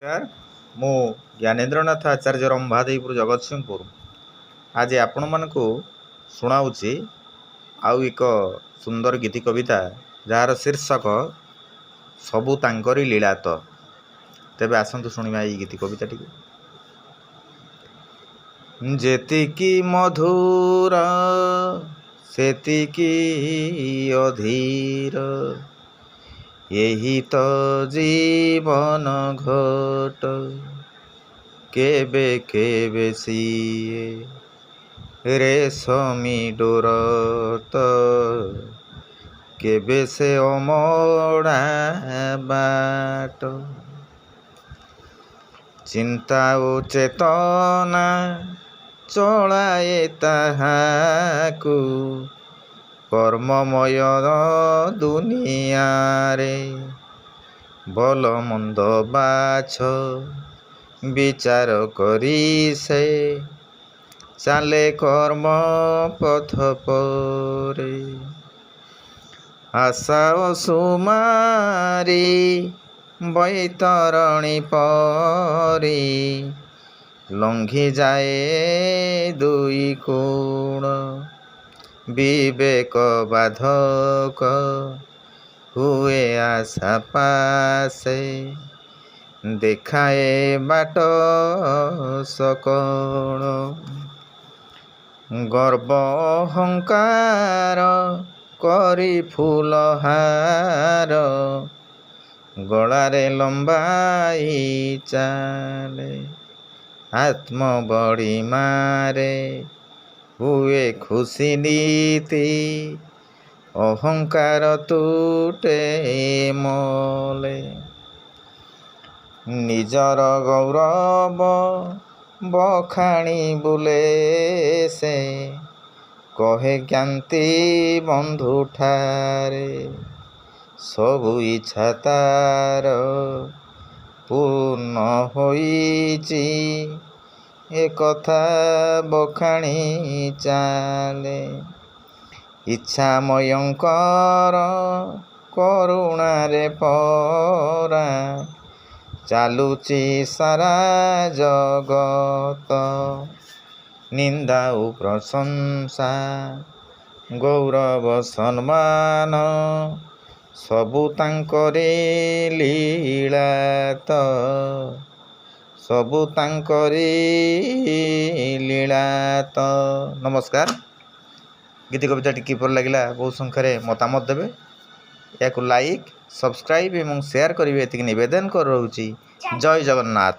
ନମସ୍କାର, ମୁଁ ଜ୍ଞାନେନ୍ଦ୍ରନାଥ ଆଚାର୍ଯ୍ୟ, ରମ୍ଭାଦେଇପୁର, ଜଗତସିଂହପୁର। ଆଜି ଆପଣମାନଙ୍କୁ ଶୁଣାଉଛି ଆଉ ଏକ ସୁନ୍ଦର ଗୀତି କବିତା, ଯାହାର ଶୀର୍ଷକ "ସବୁ ତାଙ୍କରି ଲୀଳା ତ"। ତେବେ ଆସନ୍ତୁ ଶୁଣିବା ଏଇ ଗୀତି କବିତାଟିକୁ। ଯେତିକି ମଧୁର ସେତିକି ଅଧୀର, ଏହି ତ ଜୀବନ ଘଟ। କେବେ କେବେ ସିଏ ରେଶମୀ ଡୋର ତ, କେବେ ସେ ଅମଡ଼ା ବାଟ। ଚିନ୍ତା ଓ ଚେତନା ଚଳାଏ ତାହାକୁ କର୍ମମୟ ଦୁନିଆରେ। ଭଲ ମନ୍ଦ ବାଛ ବିଚାର କରି ସେ ଚାଲେ କର୍ମ ପଥ ପରେ। ଆଶା ଅସୁମାରୀ ବୈତରଣୀ ପରି ଲଙ୍ଘିଯାଏ ଦୁଇ କୋଣ। ବିବେକ ବାଧକ ହୁଏ ଆଶା ପାଶେ, ଦେଖାଏ ବାଟ ସକଳ। ଗର୍ବ ଅହଙ୍କାର କରି ଫୁଲହାର ଗଳାରେ ଲମ୍ବାଇ ଚାଲେ। ଆତ୍ମ ବଡ଼ିମାରେ ହୁଏ ଖୁସି ନିତି, ଅହଙ୍କାର ତୁଟେ ମଲେ। ନିଜର ଗୌରବ ବଖାଣି ବୁଲେ ସେ, କହେ ଜ୍ଞାତି ବନ୍ଧୁଠାରେ। ସବୁ ଇଚ୍ଛା ତାର ପୂର୍ଣ୍ଣ ହୋଇଛି, ଏକଥା ବଖାଣି ଚାଲେ। ଇଚ୍ଛାମୟଙ୍କର କରୁଣାରେ ପରା ଚାଲୁଛି ସାରା ଜଗତ। ନିନ୍ଦା ଓ ପ୍ରଶଂସା, ଗୌରବ ସମ୍ମାନ, ସବୁ ତାଙ୍କରି ଲୀଳା ତ, ସବୁ ତାଙ୍କରି ଲୀଳା ତ। ନମସ୍କାର। ଗୀତି କବିତାଟି କିପରି ଲାଗିଲା, ବହୁ ସଂଖ୍ୟାରେ ମତାମତ ଦେବେ। ଏହାକୁ ଲାଇକ୍, ସବସ୍କ୍ରାଇବ୍ ଏବଂ ସେୟାର କରିବେ, ଏତିକି ନିବେଦନ କରି ରହୁଛି। ଜୟ ଜଗନ୍ନାଥ।